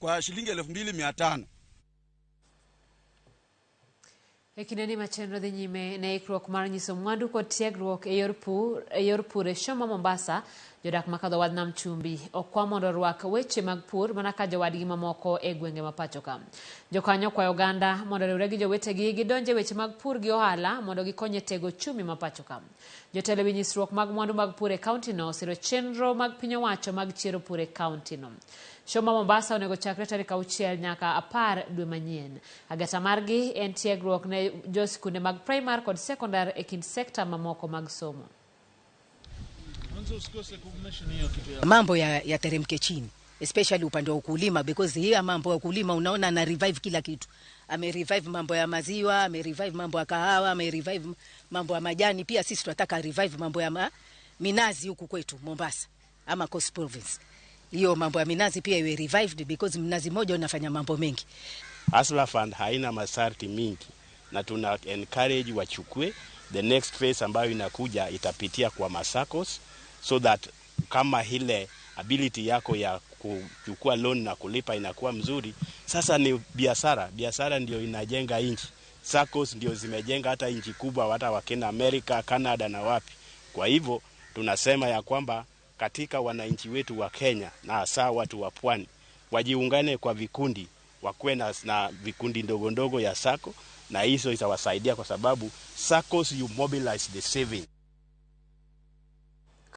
Kwa shilingi 2500. E kindeni ma chenro dhi nyime ne ikruok mar nyiso mwandu kod tiegruok e yor pur e yor pur e show ma Mombasa, jodak makadho wadh nam chumbi okwa mondo orwak weche mag pur mana ka jowadgi mamoko e gwenge ma pacho ka. Jokanyo okwayo oganda mondo oriwre gi jowetegi gidonj e weche mag pur gi ohala mondo gikony e tego ochumi ma pacho ka. Jotelo e wi nyisruok mag mwandu mag pur e kaunti no osiro chenro mag piny owacho mag chiero pur e kaunti no. Show ma Mombasa onego chakre tarik 6 nyaka 10 dwe manyien. Agata margi en tiegruok ne jo sikunde mag primar kod sekondar e kind sekta mamoko mag somo. Mambo ya teremke chini, especially upande wa ukulima, because hii mambo ya ukulima unaona ana revive kila kitu. Ame revive mambo ya maziwa, ame revive mambo ya kahawa, ame revive mambo ya majani. Pia sisi tunataka revive mambo ya minazi huku kwetu Mombasa ama Coast Province. Hiyo mambo ya minazi pia iwe revived because mnazi mmoja unafanya mambo mengi. Hustler Fund haina masharti mingi na tuna encourage wachukue. The next phase ambayo inakuja itapitia kwa maSACCOs so that kama ile ability yako ya kuchukua loan na kulipa inakuwa mzuri. Sasa ni biashara, biashara ndio inajenga nchi. SACCOs ndio zimejenga hata nchi kubwa, hata wakina Amerika, Canada na wapi. Kwa hivyo tunasema ya kwamba katika wananchi wetu wa Kenya na hasa watu wa pwani wajiungane kwa vikundi, wakuwe na vikundi ndogo ndogo ya SACCO, na hizo itawasaidia kwa sababu SACCOs you mobilize the saving.